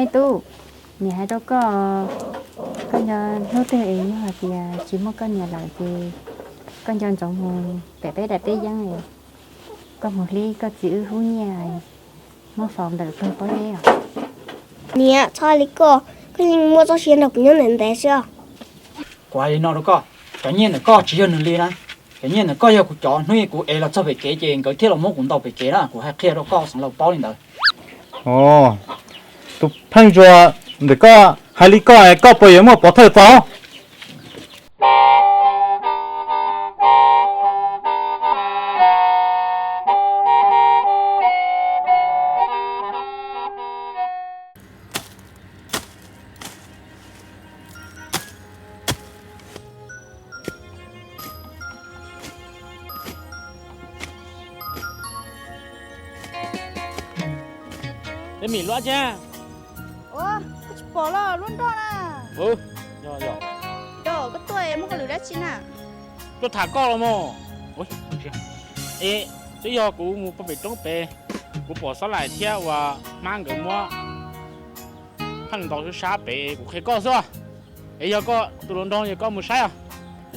Tub, niam hais rau koj, koj nco hnub twg es yog hais tias tsis muaj koj niam lawm ces koj nco ntsoov mus pem peb daim teb yeeb es koj mus hlib koj txiv wb hub nyiaj muab faus ntawm pawg pob zeb os. Niam, txhob hais li koj, koj yeej muaj txoj sia nrog kuv nyob ntev ntev xwb. Kuv hais li no rau koj, cov nyiaj ntawm koj tsis yog nws li na. Cov nyiaj ntawm koj yog kuv cov, hnub kuv ev los txog pem kev ces nkawd thiaj los muab kuv ntaus pem kev na, kuv hais qhia rau koj xeev laus paub li ntawd. Os, tus pheej zuag ntawm koj hais li koj, koj puas yuav muaj pov thawj txog? Peb mim luab thiab. Ua, koj tsis pom los luab nrog na. Yog, koj tuaj muaj hauj lwm dab tsi na? Tuaj tham koj los mas. Es twb yog kuv mus pem roob pem, kuv pom Xob Laim thiab uas Hmab nkawd muab pheej ntaus sab sab pem, kuv qhia koj xwb. Es yog koj tus hluas nraug yog koj mus saib os.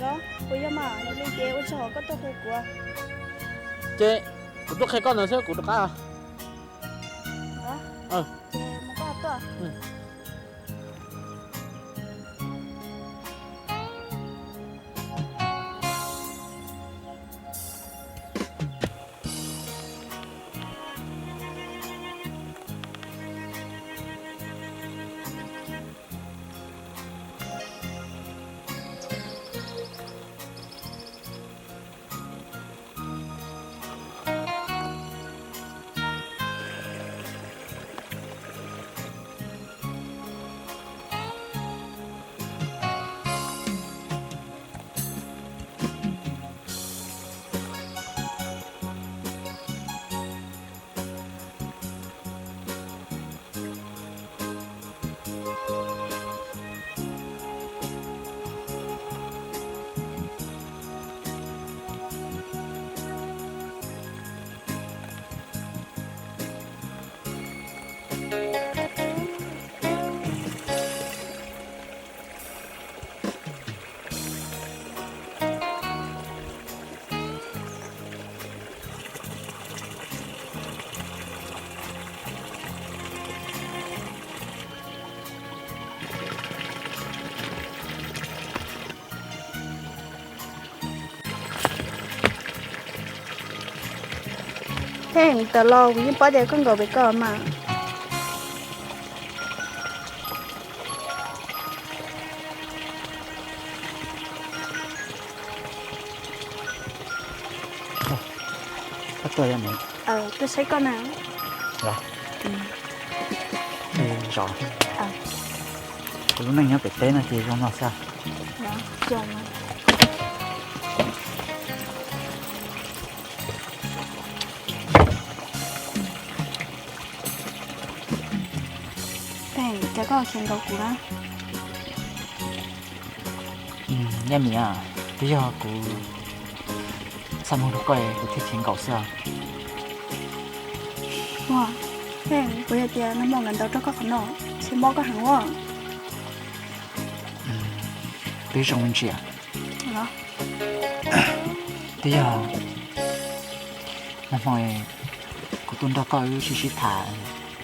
Los, kuv yog mas, yog li ces ua tsaug koj tuaj qhia kuv. Ces kuv tuaj qhia koj ntawd xwb, kuv rov qab. Pheej, tawm los kuv yeej paub tias koj nkaum pem koj mas. Tuaj saib koj na. Zos, kuv lub neej nyob pem teb no ces zoo no xwb. Pheej, cas koj khiav nkaum kuv na? Yaj Mim, twb yog kuv xa moog rau koj kuv thiaj khiav nkaum xwb. Ua, Pheej, puas yog tias nag hmo nkawd ntaus rau koj qhov no, ntshe mob koj heev ua. Twb zoo me ntsis. Twb yog nag hmo kuv tuaj nrog koj wb sib sib tham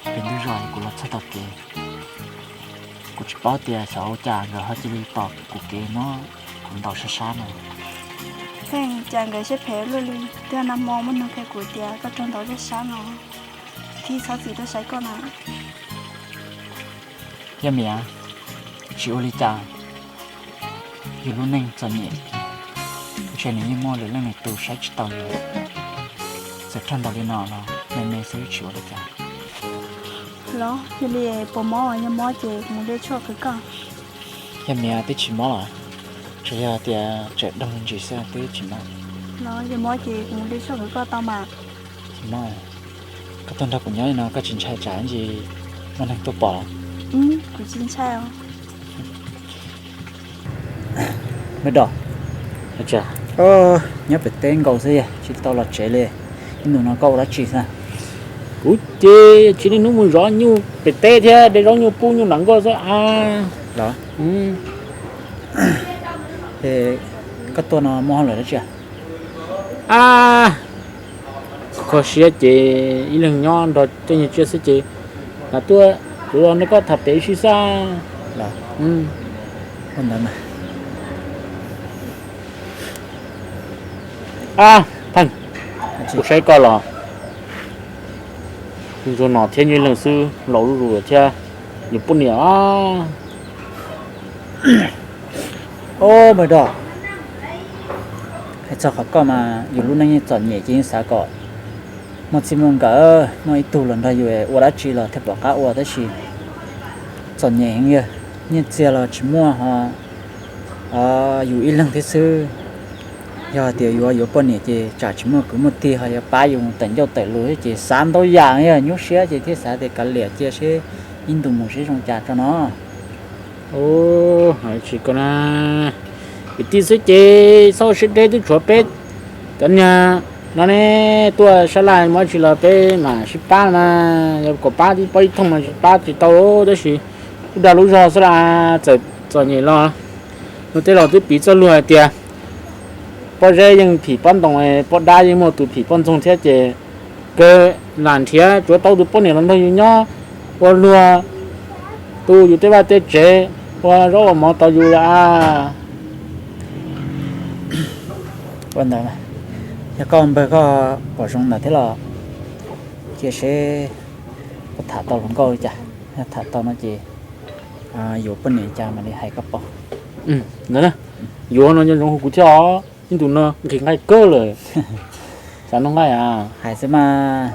pem ntug zos, kuv los txog tom kev, kuv tsis paub tias xyov ua cas nkawd ho cia li tom kuv kev muab kuv ntaus sab sab no. Pheej, cas nkawd siab phem luaj li, twb yog nag hmo muaj neeg qhia kuv tias koj raug ntaus sab sab no, thiaj txhob txwm tuaj saib koj na. Yaj Mim, tsis ua li cas, yus lub neej txom nyem, ntshe nws yeej muaj lwm leej lwm tus saib tsis taus yus. Txawm raug ntaus li no los me me xwb tsis ua li cas. Los yog li puas mob? Yog mob ces kuv mus de tshuaj qhwv koj. Yaj Mim, twb tsis mob los, tsuas yog tias tseem doog me ntsis xwb, twb tsis mob. Los yog mob ces kuv mus de tshuaj qhwv koj tau mas. Tsis mob. Koj tuaj nrog kuv nyob li no koj tsis ntshai tsam ntsis muaj neeg tuaj pom los? Kuv tsis ntshai os. Npawg Dom, nyob pem teb nkaus xwb tsis tau los tsev li. Ib ntus no koj ua dab tsi xwb? Kuv ces tsis niaj hnub mus zov nyuj pem teb thiab de zaub nyuj pub nyuj nram nkoj xwb a. Los, koj tuaj no muaj hauj lwm dab tsi? A, kho siab ces ib leeg nyob nrog coj nyiaj tsiaj xwb ces lam tuaj, kuv los nrog koj tham pem ib sij xwb. Los, ua ntawd mas. A, Pheej, kuv saib koj los ntsuag no thiab, nyob ib leeg xwb laus zuj zus thiab, yus poj niam. Ob, npawg Dog, hais txog qhov koj mas yus lub neej yeej txom nyem ces yeej xav kom muaj txij muaj nkawm, muaj ib tug los nrog yus ua dab tsi los thiaj pom qab ua, tab sis txom nyem heev, nyiaj txiag los tsis muaj ho, yus ib leeg thiab xwb. Yog hais tias yuav yuav poj niam ces tsam tsis muaj kwv muaj tij ho yuav pab yus tawm ncauj tawm lus thiab ces xav ntau yam, yog nyuaj siab ces thiaj xav tias kav liam cia seb ib ntus mus seb zoo cas tso no. Tsis ko na, kwv tij xwb ces txhob ua siab deb, twb tshuav peb cov niag no ne tuaj sab laj, muaj dab tsi los peb mam sib pab mas, yog kom pab tib pob ib thooj mas tsis pab tsis tau, tab sis kuj dag lub zog xwb las. Txawm txom nyem los luag tej laus twb piv txoj lus hais tias pob zeb yeej phim pob ntoo, pob dab yeej muaj tus phim poj ntxoog thiab ces kawg lam nrhiav tsuav tau tus poj niam los nrog yus nyob, ua luag tu yus tej vaj tej tsev, ua zaub ua mov tos yus. Ua ntawd, yog koj npawg koj pom zoo ntawd thiab los cia seb koj tham tau hluas nkauj li cas. Yog tham tau no ces yuav poj niam cas mam li hais koj paub. Ntawd, yuav no nco ntsoov hu kuv thiab os, ib ntus no nqhis nqaij kawg lawm. Xav noj nqaij a? Hais xwb mas,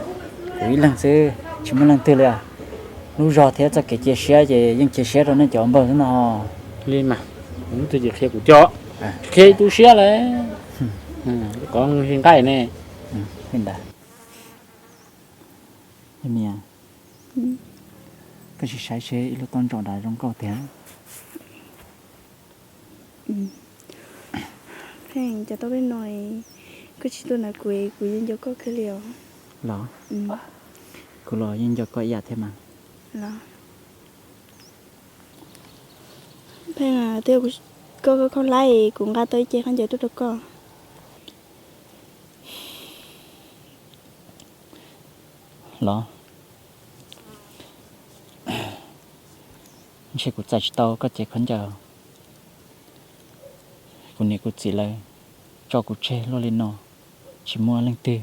kuv ib leeg xwb tsis muaj leej twg li. Lub zog thiab txoj kev cia siab ces yeej cia siab rau nej cov npawg xwb no. Li mas, tus twg ces qhia kuv thiab, qhia ib tug siab lawm. Koj nqhis nqaij ne. Li ntawd, koj sim saib seb ib lub toj ntsaum nrad zoo nkauj tiag. Pheej, cas tau peb no koj tsis tuaj nrog kuv, kuv yeej nco koj kawg li os. Los, kuv los yeej nco koj ib yam thiab mas. Los, Pheej, twb yog koj khaub hlab kuv nqa tau ib ce khaub ncaws tuaj rau koj. Los, ntshe kuv txais tsis tau koj cev khaub ncaws. Kuv niam kuv txiv lawv tso kuv tseg luaj li no, tsis muaj leej twg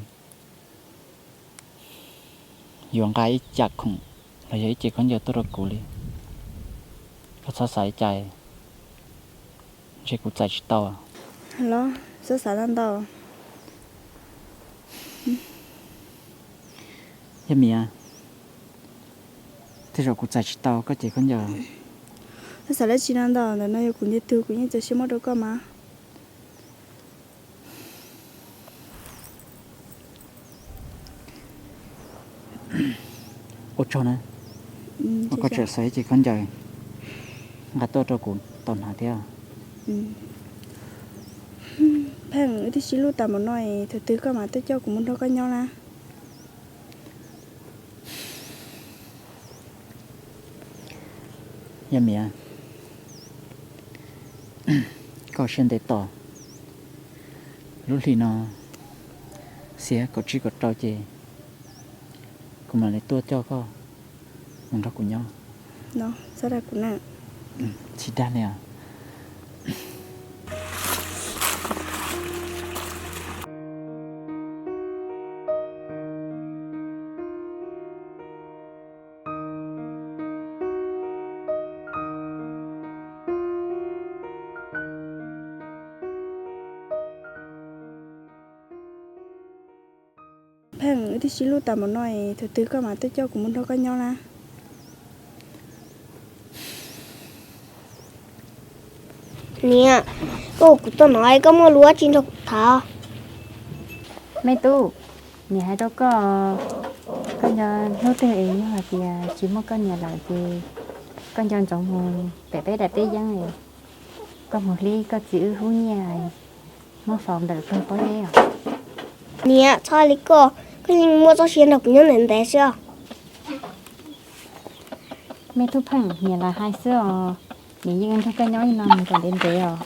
yuav nqa ib cam khoom los yog ib cev khaub ncaws tuaj rau kuv li. Koj txhob xav li cas, ntshe kuv txais tsis tau. Los, txhob xav ntau. Yog Miv, tej zaum kuv txais tsis tau koj cev khaub ncaws. Txhob xav dab tsi no ntau, ntawm no yog kuv ntiag tug, kuv yeej txaus siab muab rau koj mas. Ua tsaug na, koj tseem xa ib cev khaub ncaws nqa tuaj rau kuv tau hnav thiab. Pheej, wb twb sib hlub tas npaum no, thaum twg koj mam tuaj coj kuv mus nrog koj nyob na? Yog Miv, koj siab ntev tos, lub hlis no xiab kaum tsib kaum rau ces kuv mam li tuaj coj koj mus nrog kuv nyob. Tsis dag li os. Pheej, wb twb sib hlub tas npaum no, thaum twg koj mam tuaj coj kuv mus nrog koj nyob na? Niam, koj ua kuv txoj no, koj muaj lus dab tsi nrog kuv tham? Me tub, niam hais rau koj, koj nco hnub twg es yog hais tias tsis muaj koj niam lawm ces koj nco ntsoov mus pem peb daim teb yeeb, koj mus hlib koj txiv wb hub nyiaj muab faus ntawm pawg pob zeb os. Niam, txhob li koj, Koj yeej muaj txoj sia nrog kuv nyob ntev ntev xwb os. Me Tub Pheej, niam lam hais xwb os, niam yeej nrog koj nyob li no mus kom ntev ntev os.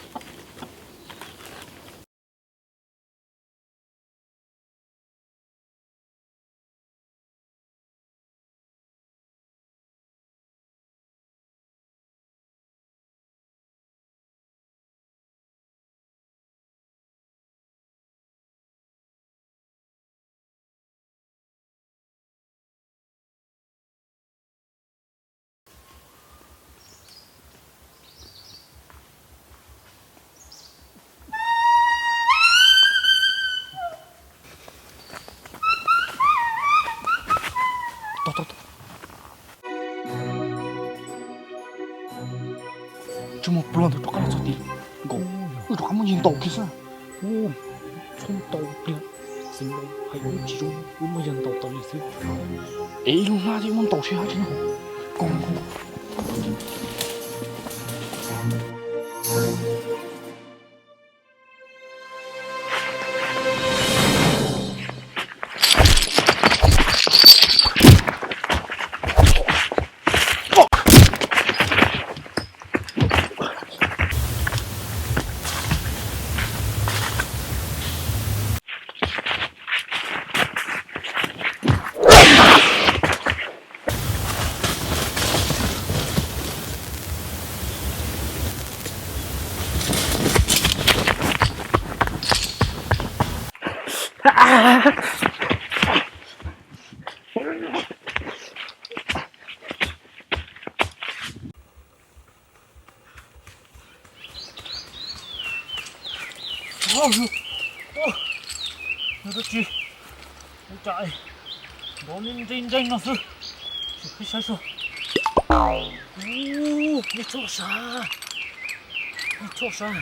Tsis muaj plhuav ntawd rov qab los txog tid. Nkaus, wb rov qab muab yawg ntaus kiag xwb. Txhob tau pliag, xeev laus hais ib tsis zoo, wb muab yawg ntaus tau li xwb. Es ib lub hnab thiab muab ntaus sib hab tsis noj. Koom, koom. Yog dab tsi? Ua cas nrov nreeg nreeg no xwb? Sim pib saib sua. Ub, nej txhob sav, nej txhob sav.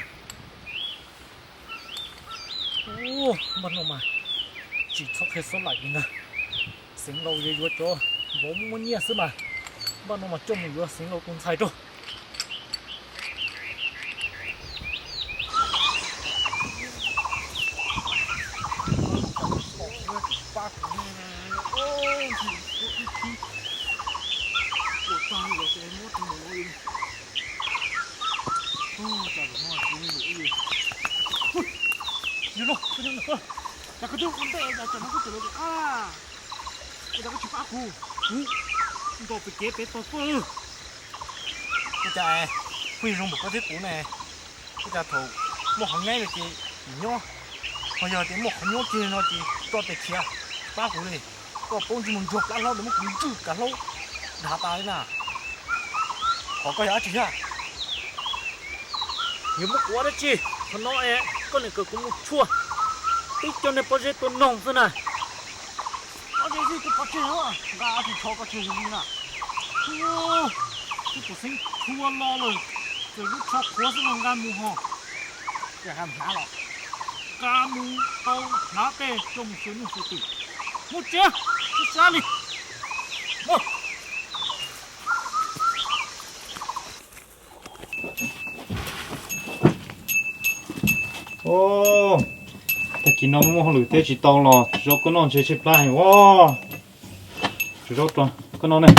Ub, npaj no mas tsis txhob qhia xob laim li ntag. Xeev laus yuav yuav cov vauv muaj nyiaj xwb mas. Npaj no mas coj mus yuav xeev laus tus ntxhais rau. Cas koj twb ua ntej, cas no koj tseem los rov qab? Ua cas koj tsis pab kuv? Kuv nkaum pem kev pem tog tuaj. Ua cas pheej zoo npaum koj thiab kuv ne? Ua cas thaum muaj qhov nyaib no ces nyob, ho yog tias muaj qhov nyuaj kiag no ces tso tes khiav, pab kuv li. Koj paub ntsej muag ntsuag plab hlob, muab kuv ntswj kav hlaub dav tas li na. Qhov koj yog dab tsi thiab? Yuav muab kuv ua dab tsi? Qhov no es koj niam kawm kuv mus tshuaj, tib co niag pob zeb tua noog xwb na. Pob zeb xwb twb pov tseg, nqa tsis tsho koj tseg li na. Ub, tus xeeb tshua lo lawm, txawm lub tsho qhuav xwb los nqa mus ho. Ces hnav los, nqa mus tau hnav tej coj mus xyuas nyuj xyuas twm. Mus tsev, sab sab li. Tag kis no muaj hauj lwm thiab tsis tau los zaub koj noj ntshe tshaib plab heev os. Zaub rau koj noj ne.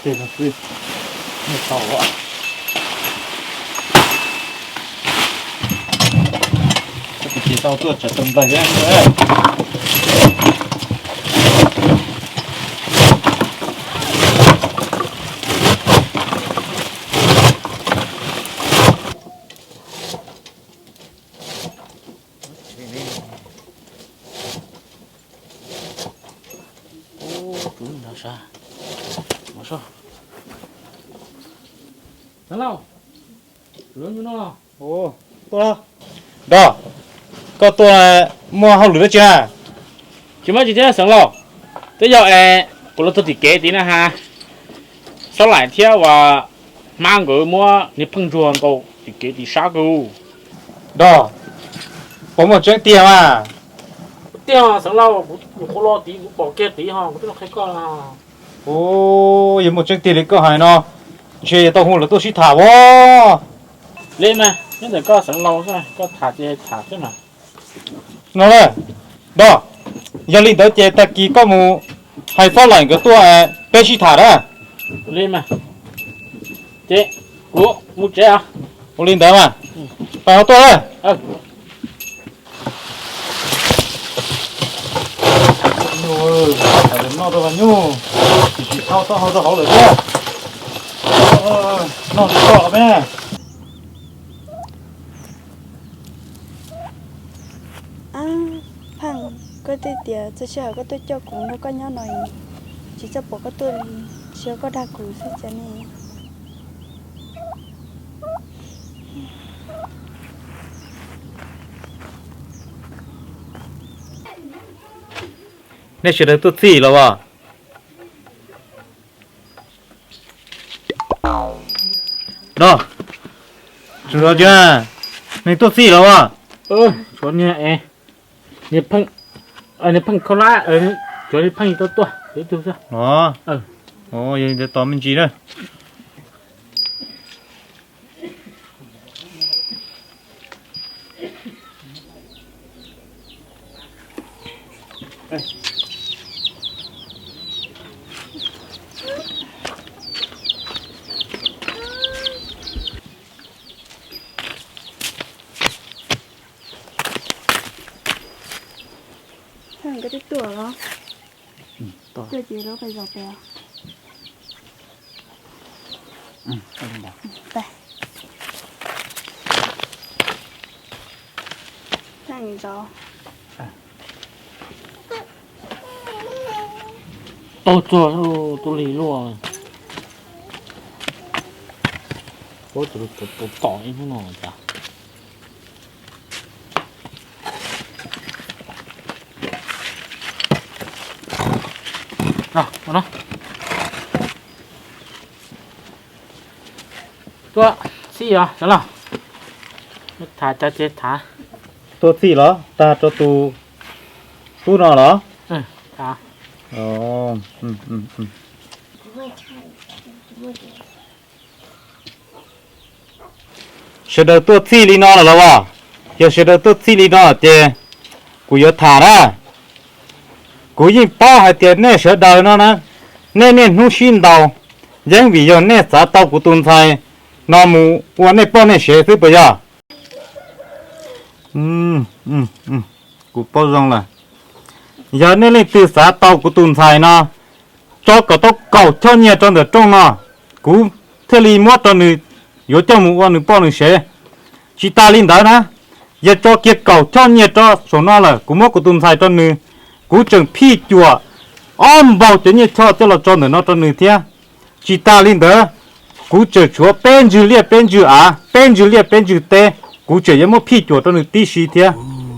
Tej no xwb, noj tau. Koj tus ces tau tuaj tsam tau nplaig thiab. Ub, tus nrog sab, mus soj. Xeev Laus, tus nrog no. Nrog, koj tuaj muaj hauj lwm dab tsi na? Tsis muaj tsis thiab Xeev Laus, twb yog es kuv los txog tim kev tid na ha, Xob Laim thiab uas Hmab nkawd muab niag pheej ntsuag ntaus tim kev tim sab kawg. Nrog, puas muaj tseeb tiag mas? Tiag Xeev Laus, kuv nyuam qhuav los tid kuv pom kiag tid ho kuv twb los qhia koj. Ub, yog muaj tseeb tiag li koj hais no, ntshe yuav tau hu lawv tuaj sib tham as. Li mas nyob ntawm koj Xeev Laus xwb, koj tham ces tham xwb mas. No lawm, Nrog, yog li ntawd ces tag kis koj mus hais Xob Laim nkawd tuaj, peb sib tham na. Li mas, ces kuv mus tsev os. Ua li ntawd mas, pais hauv tuaj lawm. Nyuj, noj rau nyuj, tsis tsis thau taub hau rau hauv lawm thiab. Noj tsis tau los me. Ab, Pheej, koj twb tias txog sij hawm koj tuaj coj kuv nrog koj nyob no, tsis txawj pom koj tuaj li, tsis yog koj dag kuv xwb cas ne? Nej sawv daws tuaj txhij los as? No, tsis, nej tuaj txhij los as? Niag Pheej, niag Pheej khaub hlab, tsuav niag Pheej tuaj tuaj ib tug xwb. Yog li ntawd tos me ntsis na. Koj twb tuaj los? Tuaj ces lawv qee zaus pem. Tau txog tus lig luaj. Ua tus tus tom ib hnub no cas. Tuaj txhij os Xeev Laus. Tham cov tsev tham. Tuaj txhij los tag rau tus tub no los? Sawv daws tuaj txhij li no lawm los as? Yog sawv daws tuaj txhij li no ces kuv yuav tham na. Kuv yeej paub hais tias nej sawv daws no na, nej niaj hnub sib ntaus yeeb vim yog nej txav tau kuv tus ntxhais no mus ua nej poj nej sev xwb puas yog? Kuv paub zoo lawm. Yog nej leej twg txav tau kuv tus ntxhais no, tso kom tau kaum choj nyiaj rau ntawm rooj no, kuv thiaj li muab rau nws, yuav coj mus ua nws poj nws sev. Tsis tas li ntawd na, yog tso kiag kaum choj nyiaj rau saum no lawm, kuv muab kuv tus ntxhais rau nws, kuv tseem phij cuam ob npaug cov nyiaj choj coj los tso ntawm no rau nws thiab. Tsis tas li ntawd, kuv tseem tshuav peb ntsws liaj peb ntsws av, peb ntsws liaj peb ntsws teb, kuv tseem yuav muab phij cuam rau nws tib si thiab.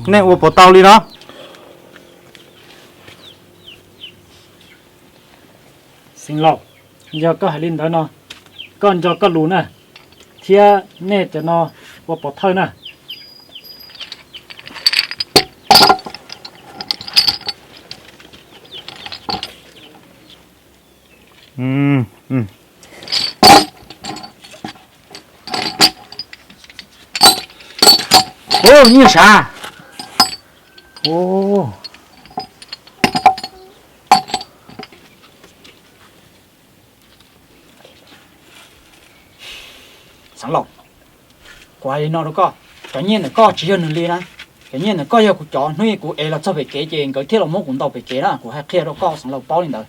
Nej ua puas tau li no? Xeev Laus, yog koj hais li ntawd no, koj nco koj lus na, thiab nej cov no ua pov thawj na. Nyiaj sav. Xeev Laus, kuv hais li no rau koj, cov nyiaj ntawm koj tsis yog nws li na. Cov nyiaj ntawm koj yog kuv cov, hnub ib kuv ev los txog pem kev ces nkawd thiaj los muab kuv ntaus pem kev na, kuv hais qhia rau koj Xeev Laus paub li ntawd.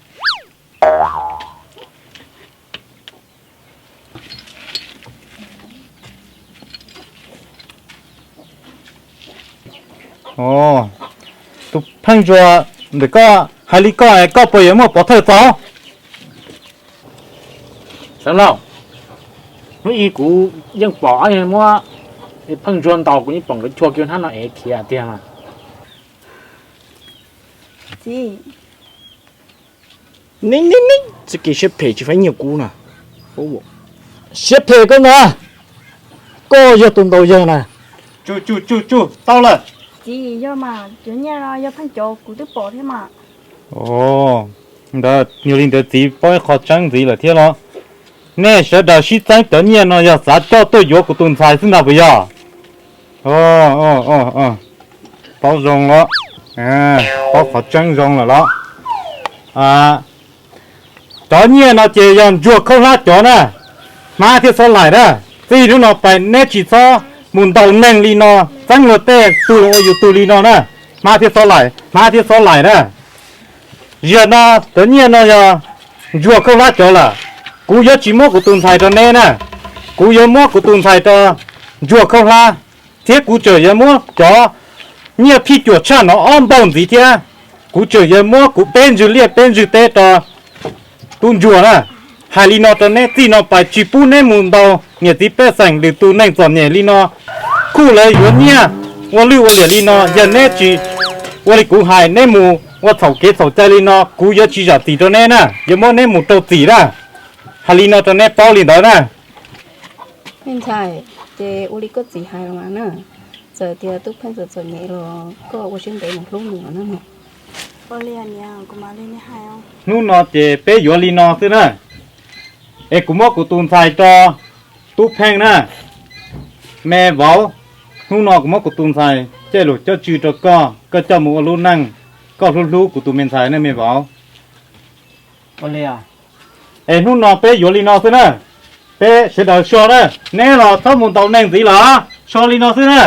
Tus pheej ntsuag ntawm koj hais li koj, koj puas yuav muaj pov thawj txog? Xeev Laus, hnub ib kuv yeej pom muab pheej ntsuag ntaus, kuv yeej pom nkawd chua kiag hnab no es khiav tiag mas. Txiv, txoj kev siab phem tsis faib nyiaj kuv na. Siab phem koj ntag, koj yog tus ntaus yawg na. Tsuj, tsuj, tsuj, tsuj, tau lawm. Txiv, yog mas, cov nyiaj no yog pheej cov kuv twb pom thiab mas. Ntawd yog li ntawd txiv paub ib qho tseeb ntxiv lawm thiab los? Nej sawv daws sib txeeb cov nyiaj no yog xav coj tuaj yuav kuv tus ntxhais xwb ntag puas yog? Paub zoo los, paub qhov tseeb zoo lawm los. Cov nyiaj no ces yog ntsuag khaub hlab cov na, hmab thiab xob laim na. Txij hnub no pais neb tsis txhob mus ntaus neeg li no, txeeb luag tej tug ua yus tug li no na. Hmab thiab xob laim, hmab thiab xob laim na. Ziag no, cov nyiaj no yog ntsuag khaub hlab cov lawm. Kuv yuav tsis muab kuv tus ntxhais rau neb na. Kuv yuav muab kuv tus ntxhais rau ntsuag khaub hlab, thiab kuv tseem yuav muab cov nyiaj phij cuam tshaj no ob npaug ntxiv thiab. Kuv tseem yuav muab kuv peb ntswg liaj peb ntswg teb rau tub ntsuag na. Hais li no rau neb, txij no pais tsis pub neb mus ntaus niam txiv pej xeem lwm tus neeg txom nyem li no. Kuj lawv yuav nyiaj ua lwj ua liam li no, yog neb tsis ua li kuv hais, neb mus ua txhaum kev txhaum cai li no, kuv yuav tsis zam txim rau neb na, yuav muab neb mus rau txim na. Hais li no rau neb paub li ntawd na. Me ntxhais, ces ua li koj txiv hais los mas na, txawm tias Tub Pheej txom txom nyem los koj ua siab ntev mus hlub nws no. Hnub no ces peb yuav li no xwb na. Es kuv muab kuv tus ntxhais rau Tub Pheej na. Me vauv, hnub no kuv muab kuv tus ntxhais coj los coj tswj rau koj, koj coj mus ua lub neej, koj hlub hlub kuv tus me ntxhais ne me vauv. Es hnub no peb yuav li no xwb na. Peb sawv daws so na, neb los txhob mus ntaus neeg ntxiv lawm, so li no xwb na.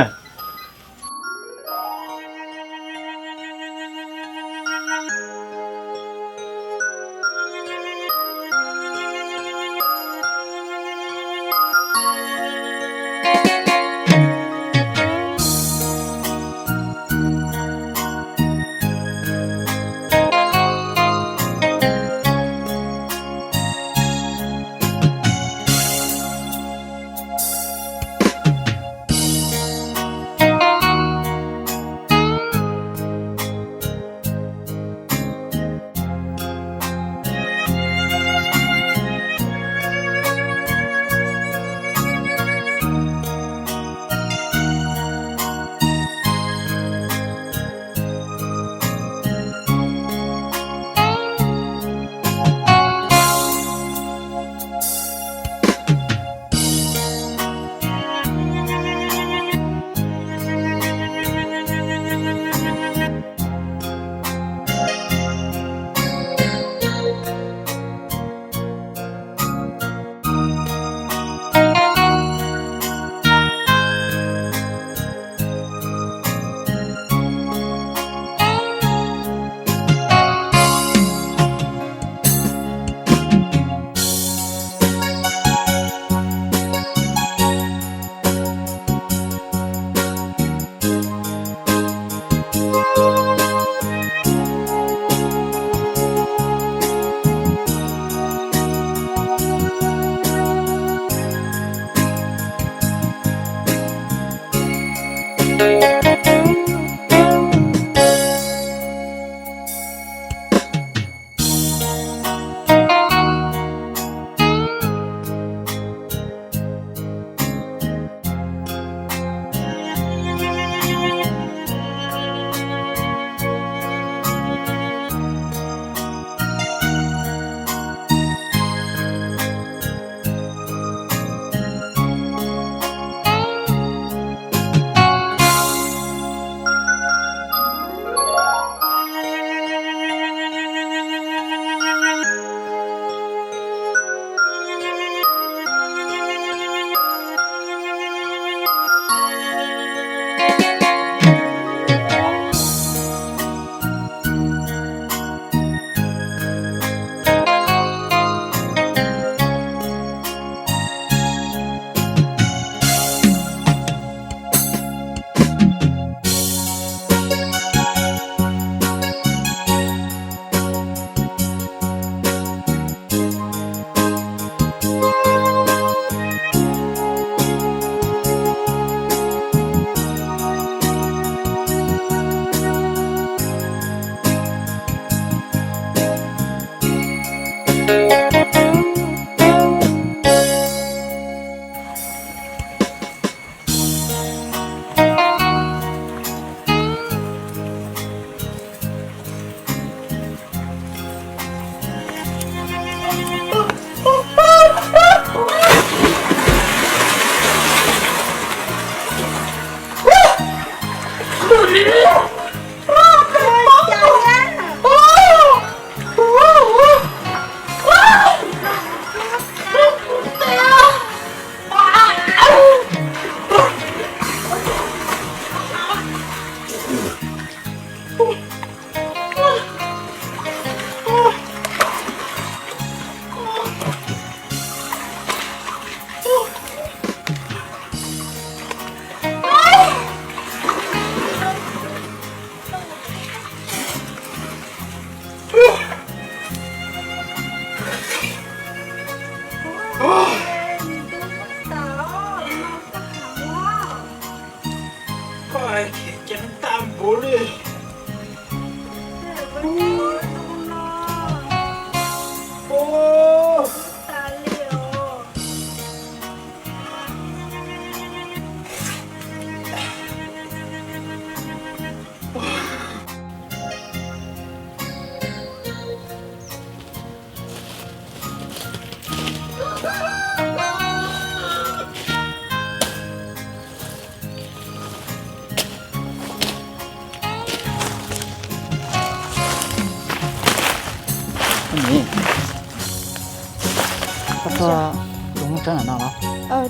Lub tsob no los?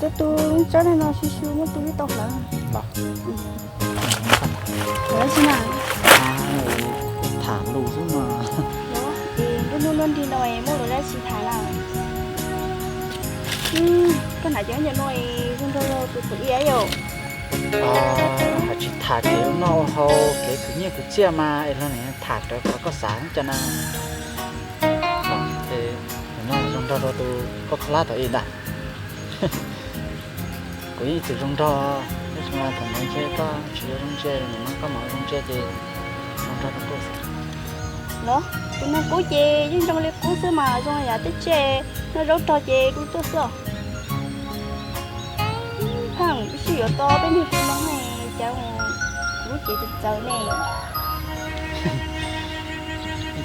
Tej tug lub tsob no no siv siv muaj tus twb tau hlawv los. Hlawv tsi na? Tham lus xwb mas. Lub hnub nruab nrig no muaj lus dab tsi tham na? Koj hnav cov nco no zoo nraug rau tus thaum ub yom. Hais tsis tham kev ua noj ua haus, kev khwv nyiaj khwv txiaj mas es luag nim tham rawv qhov koj xav cas na. Ces no zoo nraug rau tus koj kho lab thaum ub ntag. Kuv yeej ib txwm zoo nraug, tab sis mas thaum ntawd ntshe koj tsis yuav zoo ntsia, nim no koj mam zoo ntsia ces zoo nraug rau kuv xwb. Los, tus neeg qub ces yeej zoo li qub xwb mas, zoo yam tej tsiaj noj zaub rog ces dub tuaj xwb. Pheej wb sib yuav tau peb niag hluas no ne, cas kuv lub cev txawv txawv ne.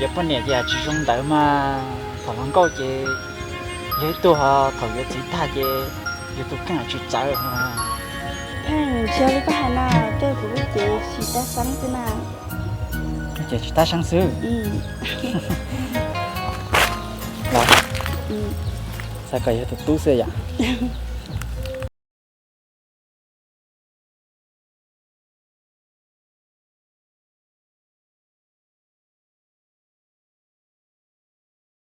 Yog poj niam ces tsis zoo ntawd mas, thaum hluas nkauj ces yog ib tug ho thaum yuav txiv tag ces yog tus kheej tsis txawv. Pheej ntshe li koj hais na, tej kuv lub cev tsis tab seeb xwb na. Lub cev tsis tab seeb xwb. Los, xav kom yog tus tub xwb yom.